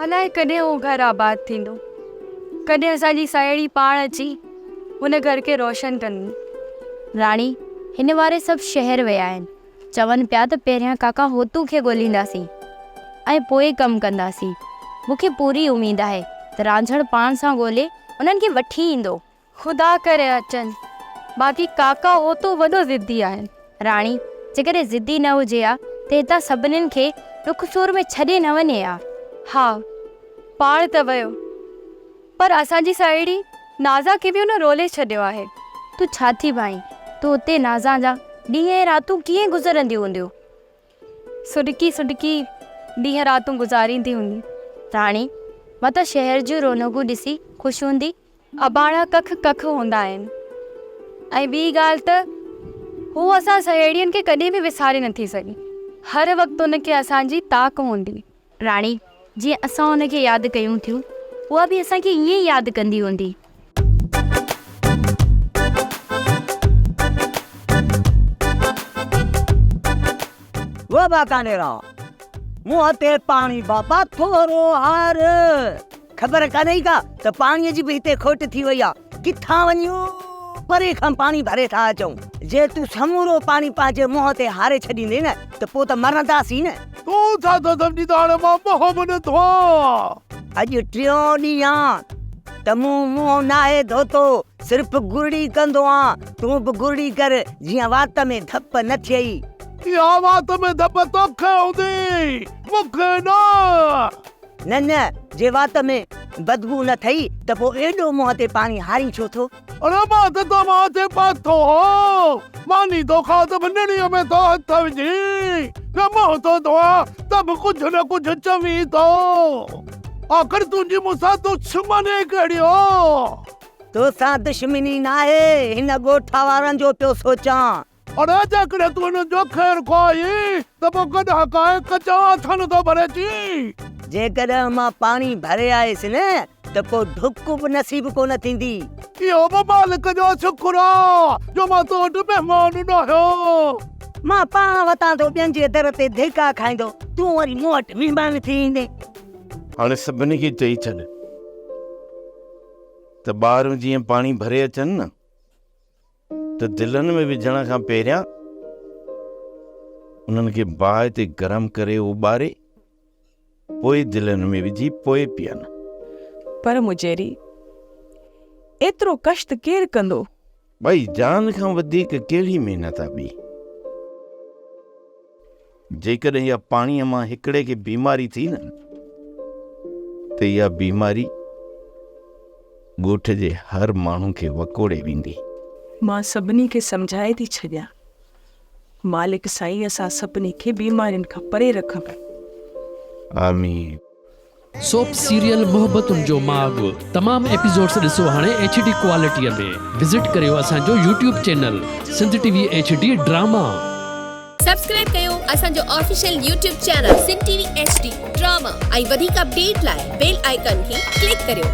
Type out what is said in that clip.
الائي ڪڏهن اهو گهر آباد ٿيندو. ڪڏهن اسان جي ساهيڙي پاڻ اچي هن گهر کي روشن ڪندي. راڻي، هن واري سڀ شهر ويا آهن. چون پيا ته پهريان ڪاڪا هوتو کي ڳولينداسين ۽ پوء ڪم ڪنداسين. مون کي پوري اميد آهي ته رانجهڙ پاڻ سان ڳولي انهن کي وٺي ايندو. خدا ڪري اچن. باقي ڪاڪا هوتو وڏو ضدي آهي. راڻي، جيڪڏهن ضدي نه هجي ها ته هتان سڀنين کي ڏک سور ۾ ڇڏي نه وڃي ها. ها، پاڻ ته ويو، پر اسان جي ساهيڙي نازان کي به هن رولي ڇڏيو آهي. تون ڇا ٿي ڀانئين ته اتي نازان جا ڏينهن ۽ راتون ڪيئن گذرنديون هونديون؟ سڏڪي سڏڪي ڏينهن راتون گذاريندي هوندي. راڻي، متان شهر جون رونقون ڏسي خوش هوندي. اباڻا ڪک ڪک هوندا آهن ۽ ٻي ڳالهه ته هو اسان سهيڙين کي ڪڏهن به وساري نٿي سگهي. هر وقت ان کي اسان جي تاڪ هوندي. راڻي، جيئن اسان ان کي ياد ڪيون ٿيون، اها به اسان کي ائين ئي ياد ڪندي هوندي. وه باڪانيرا، منهن تي پاڻي بابا ٿورو هار. خبر ڪانهي ڪا ته پاڻيء جي به هتي کوٽ ٿي وئي آ. ڪٿان وڃي پري کان پاڻي ڀري ٿا اچون. جي تون سمورو پاڻي پنهنجي منهن تي هاري ڇڏيندين نه ته پوء ته مرنداسين نه. تون ڇا ٿو سمجهين ته هاڻي مان منهن به نه ڌوئان. اڄ ٽيون ڏينهن آ ته مون منهن ناهي ڌوتو. صرف گرڙي ڪندو آن. تون به گرڙي ڪر جيئن وات ۾ ڌپ نه ٿئي. اها وات ۾ ڌپ توکي هوندي، مون کي نه. نه نه، جي وات ۾ بدبوء نه ٿئي ته پوء ايڏو منهن تي پاڻي هارين ڇو ٿو؟ اڙي مان ته توهان تي پاتو هو، ماني ٿو کان ته به نڙيء ۾ ٿو هٿ وجهين، نه منهن ٿو ڌوئان ته به ڪجهه نه ڪجهه چوين ٿو. آخر تنهنجي مون سان دشمني ڪهڙي آ؟ توسان دشمني ناهي، هن ڳوٺ وارن جو پيو سوچان. اڙي جيڪڏهن تون هنن جو خير خواهه آهين ته پوء گڏهه ڪاهي ڪچا ٿن ٿو ڀري اچين. جيڪڏهن مان پاڻي ڀري آيس نه ته پوء ڍڪ به نصيب ڪونه ٿيندي. اهو به مالڪ جو شڪر آ جو مان تو وٽ مهمان ناهيان. مان پاڻ وتان ٿو ٻين جي در تي ڌڪا کائيندو، تون وري مون وٽ مهمان ٿي ايندين. هاڻي سڀني کي چئي ڇڏ ته ٻار جيئن پاڻي ڀري اچن نه. ته دلن ۾ وجهڻ کان پهريان انهن کي باهه تي گرم ڪري اٻاري پوء دلن ۾ وجهي پوء پيئن. پر مجيري، ايترو ڪشت ڪير ڪندو؟ ڀائي جان کان وڌيڪ ڪهڙي محنت آ ٻي؟ جيڪڏهن اها پاڻيء مان هڪڙي کي بيماري ٿي نه ته اها بيماري ڳوٺ جي هر ماڻهو کي وڪوڙي ويندي. مان سڀني کي سمجهائي ٿي ڇڏيان. مالڪ سائين اسان سڀني کي بيمارين کان پري رکندو. آمين. سوپ سيريل محبتن جو ماڳ تمام ايپيسوڊس ڏسو هاڻي ايڇ ڊي ڪوالٽي ۾ وزٽ ڪريو اسان جو YouTube channel Sindh T V H D drama. Subscribe ڪيو اسان جو official YouTube channel Sindh T V H D drama ۽ وڌيڪ اپڊيٽ لاء بيل آئيڪان کي ڪلڪ ڪريو.